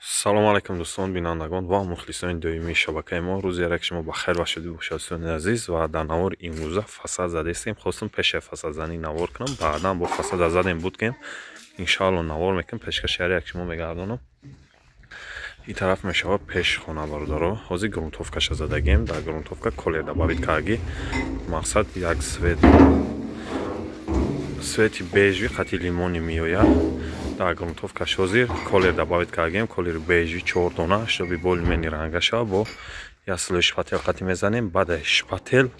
Салом алайкум, дӯстон, бинандагон ва мухлисони доимии шабакаи мо. Рӯзи як шумо ба хайр ва шодӣ бошад, дӯстони азиз. Ва дар навори имрӯза фасад задестем. Хостум пешаи фасадзанӣ навор кунам, баъдан бо фасада задем буд ки иншаалло навор мекунем, пешкаши ҳар як шумо мегардонам. Ин тараф мешавад пешхона, бародаро. Ҳозир грунтовкаша задагем. Дар грунтовка колер добавить кардагӣ, мақсад як цвет, цвети бежевый қати лимонӣ меояд. Дар грунтовкаш ҳозир колер добавить кардагем, колери бежевый чор дона, чтобы более-менее ранга шава. Бо як слой шпатель қати мезанем, баъда шпатель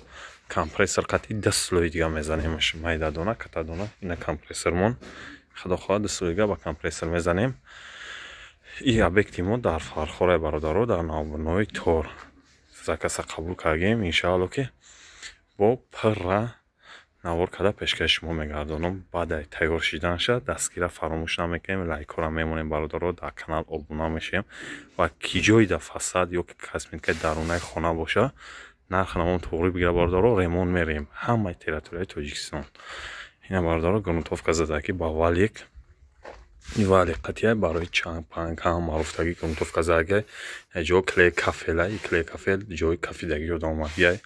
компрессор қати ду слой дига мезанем, майда дона, ката дона. Ина компрессормон, худо хоҳад, ду слой дига ба компрессор мезанем. И объекти мо дар Фархорай, бародаро, дар навбунои тор заказа қабул кардагем. Иншаалло, ки бо пурра навор карда пешкаши шумо мегардонам. Баъдаи тайёр шиданша дастгира фаромӯш намекунем, лайкҳоро мемонем, бародаро, дар канал обуна мешавем. Ва ки ҷойда фасад ё ки косметикаи дарунаи хона боша, нарх навон туғри бигира, бародаро, ремонт мерем ҳамаи территорияи Тоҷикистон. Ина, бародаро, грунтовка задаки ба валик, валик қатия барои чанг панг ҳам маъруфтагӣ грунтовка задагиай. Ҷо клей кафела, и клей кафел ҷои кафидагӣ ёдам омадгиай,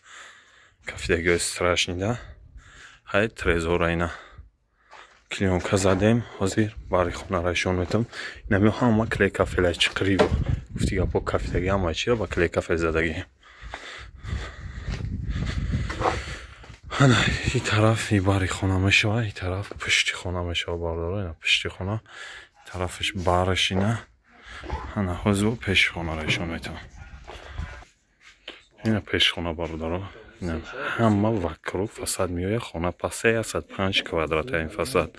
кафидагиҳои страшный да. Ҳай, трезора ина клеёнка задем. Ҳозир бари хонара ишон метам. Инами ҳама клей кафела, чиқирӣ гуфти гапо, кафидагӣ ҳама чиро ба клей кафел задагӣ. Ана и тараф и бари хона мешава, и тараф пушти хона мешава, бародаро. Ина пушти хона, тарафаш бараш ина. Ана ҳозир бо пеши хонара ишон метам. Ина пеши хона, бародаро, ҳама вокруг фасад меояд. Хона пасе 105 квадрата ин фасад.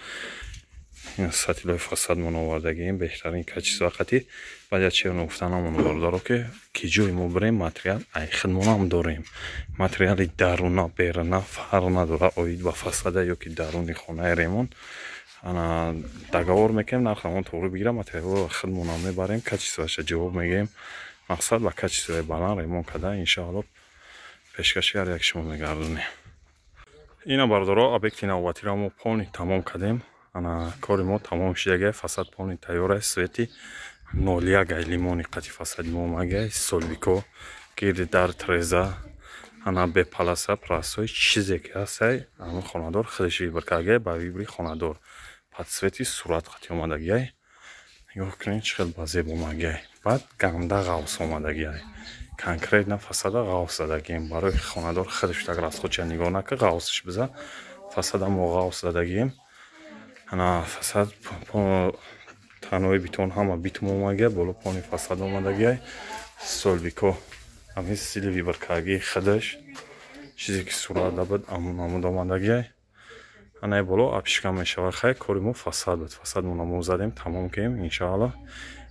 Ин сатилои фасадмон овардагием, беҳтарин качество қати. Баъд як чиро гуфтанамон, бародаро, ки ҷои мо бирем, материал ай хидмонам дорем. Материали даруна беруна фарқ надора, оид ба фасада ё ки даруни хонаи ремонт ана договор мекунем, нархамон туғри бигирам, материалро хидмонам мебарем, качествоаша ҷавоб мегӯем. Мақсад ба качествои баланд ремонт карда, иншаалло, пешкаши ҳар як шумо мегардонем. Ина, бародаро, объекти навбатиро мо полный тамом кардем. Ана кори мо тамом шидагай, фасад полный тайёр аст. Цвети 01 ай лимони қати фасади мо омагай, столбико гирди дар, треза, ана бепаласа прасои чизе ки ҳастай, ҳамин хонадор худаш выбор кардагай, ба выбори хонадор под цвети сурат қати омадагиай. Нигоҳ кунед, чӣ хел ба зеб омагиай. Баъд ганда ғавс омадагиай, конкретно фасада ғавс задагием барои хонадор худаш так расходча нигоҳ нака, ғавсш биза. Фасада мо ғавс задагием. Ана фасад танои бетон, ҳама битум омагия, боло пони фасад омадагиай. Столбико ҳамин стили выбор кардагии худаш, чизе ки сурат дабуд, амун намуд омадагиай. Анаи боло обшивка мешавад. Хай, кори мо фасад буд, фасадмона мо задем, тамом кунем. Иншаалло,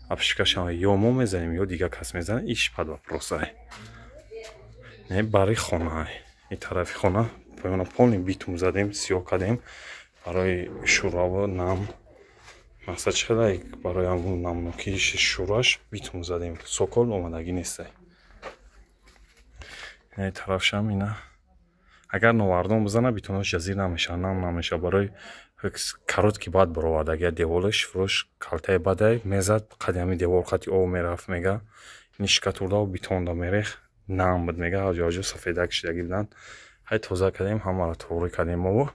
обшивкашам ё мо мезанем, ё дигар кас мезанем, иш под вопросай. Не бари хонаай, и тарафи хона поёна полный битум задем, сиёҳ кардем барои шӯраву нам. Мақсад чӣ хелай, барои ҳамун намнокии шӯраш битум задем, сокол омадагӣ нестай. Инаи тарафшам ина агар новардон бизана, битонош ҷазир намешавад, нам намешавад. Барои короткий бад баровардагия, деволаш фурӯш калтаи бадай мезад, қади ҳами девор қати об мерафт, мега ини штукатурдаву бетонда мерех, нам буд, мега ҳаҷо ҳаҷо сафедак шидагӣ буданд. Ҳай, тоза кардем, ҳамаро туғрӣ кардем. Мову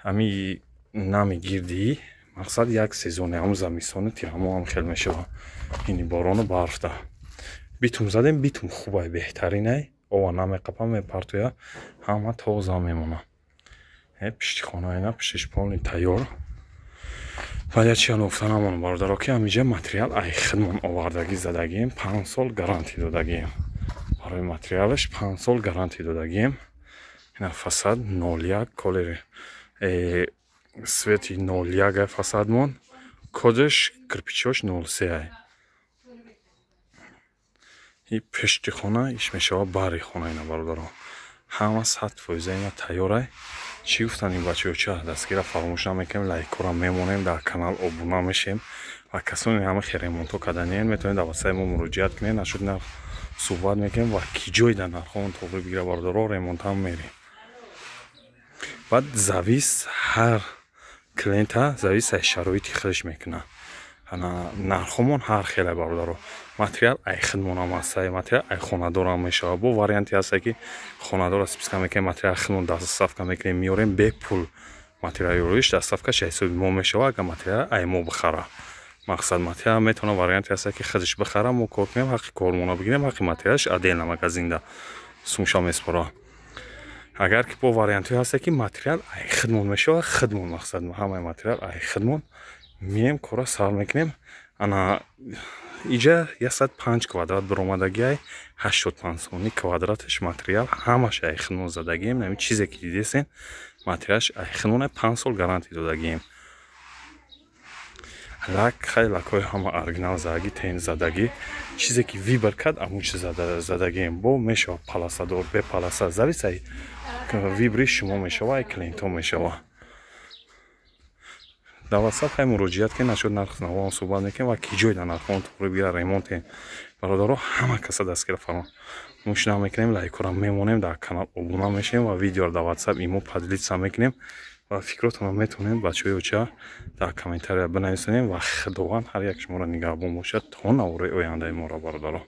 ҳами нами гирдии мақсад як сезоне, ҳамун замистони тирамо ҳам хел мешавад, ини борону барфда битум задем. Битум хубай, беҳтаринай, ова намеқапа, мепартоя, ҳама тоза мемона. Пишти хона ина пиштиш полный тайёр. Баъд як чия гуфта намонам, бародаро, ки ҳамиҷа материал ай хидмон овардагӣ задагием, 5 сол гарантӣ додагием барои материалаш, 5 сол гарантӣ додагием. Ина фасад 01 колери, цвети 01 ай фасадмон, кодаш кирпичош 03 ай. И пешти хона иш мешавад бари хона. Ина, бародаро, ҳама 100% ина тайёрай. Чӣ гуфтан ин бачаҳо, ча дастгира фаромӯш намекунем, лайкҳоро мемонем, дар канал обуна мешем. Ва касоне ҳама хе ремонтҳо карданиен, метавонед дар васаи мо муроҷиат кунед, нашуд нарх суҳбат мекунем. Ва ки ҷой дар нархҳоон тоғри бигира, бародаро, ремонтам мерем. Баъд завис ҳар клиента завис аз шароити худаш мекунад. Нархомон ҳар хеле, бародаро. Материал ай хидмонам ҳаста, материал ай хонадорам мешавад. Бо варианте ҳаста, ки хонадора списка мекунем, материал хидмон доставка мекунем, меорем бепул. Материали ороиш доставкаш ҳисоби мо мешавад, агар материал ай мо бихара. Мақсад, материал метавона, варианте ҳаста, ки худаш бихара, мо кор кунем, ҳаққи кормона бигирем, ҳаққи материалаш отдельно магазинда сумша меспора. Агар ки бо вариантҳое ҳаста, ки материал ай хидмон мешавад, хидмон, мақсад, ҳамаи материал ай хидмон мием, кора сар мекунем. Ана иҷа 105 квадрат биромадагиай, 85 сомонӣ квадраташ. Материал ҳамаш ай хидмон задагием. Ҳамин чизе ки дидесен, материалаш ай хидмон, 5 сол гарантия додагием. Лак хай, лакҳои ҳама оригинал задагӣ, тен задагӣ, чизе ки выбор кард, амун чиз задагием. Бо мешава полосадор, бе полоса, зависит выбори шумо мешава, ай клиентҳо мешава. Дар WhatsApp хай муроҷиат ки нашуд, нарх навоам суҳбат мекунем ва ки ҷой дар нархон туғри бигира ремонте. Бародаро, ҳама каса дастгира фаромӯш намекунем, лайкора мемонем, дар канал обуна мешавем ва видеоро дар WhatsApp, имо поделиться мекунем ва фикротонро метавонем, бачаҳои оча, дар комментария бинависонем. Ва Худованд ҳар як шуморо нигаҳбон бошад то навораи ояндаи моро, бародаро.